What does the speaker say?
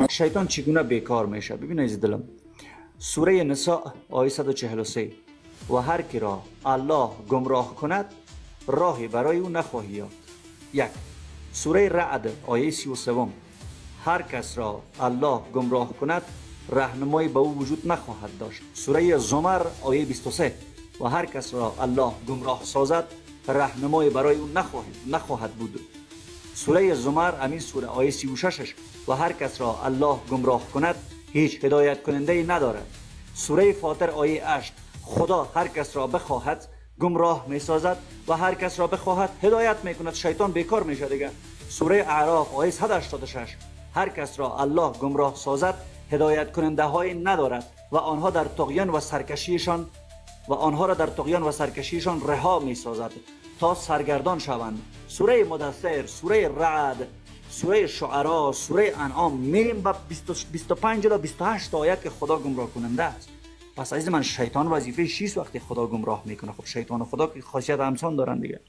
شیطان چگونه بیکار میشه؟ ببین عزیز دلم، سوره نساء آیه 143: و هر کی را الله گمراه کند راهی برای او نخواهی یافت. یک. سوره رعد آیه 33: هر کس را الله گمراه کند رهنمایی به او وجود نخواهد داشت. سوره زمر آیه 23: و هر کس را الله گمراه سازد رهنمایی برای او نخواهد بود. سوره زمر امین سوره آیه 36: و هر کس را الله گمراه کند هیچ هدایت کننده ای ندارد. سوره فاطر آیه 8: خدا هر کس را بخواهد گمراه می سازد و هر کس را بخواهد هدایت می کند. شیطان بیکار میشه دیگه. سوره اعراف آیه 186: هر کس را الله گمراه سازد هدایت کننده های ندارد و آنها در طغیان و سرکشیشان و آنها را در طغیان و سرکشیشان رها می سازد تا سرگردان شوند. سوره مدثر، سوره رعد، سوره شعرا، سوره انعام، میریم به 25 تا 28 آیت که خدا گمراه کننده است. پس عزیز من، شیطان وظیفه شیست وقتی خدا گمراه میکنه. خب شیطان و خدا که خاصیت همسان دارن دیگه.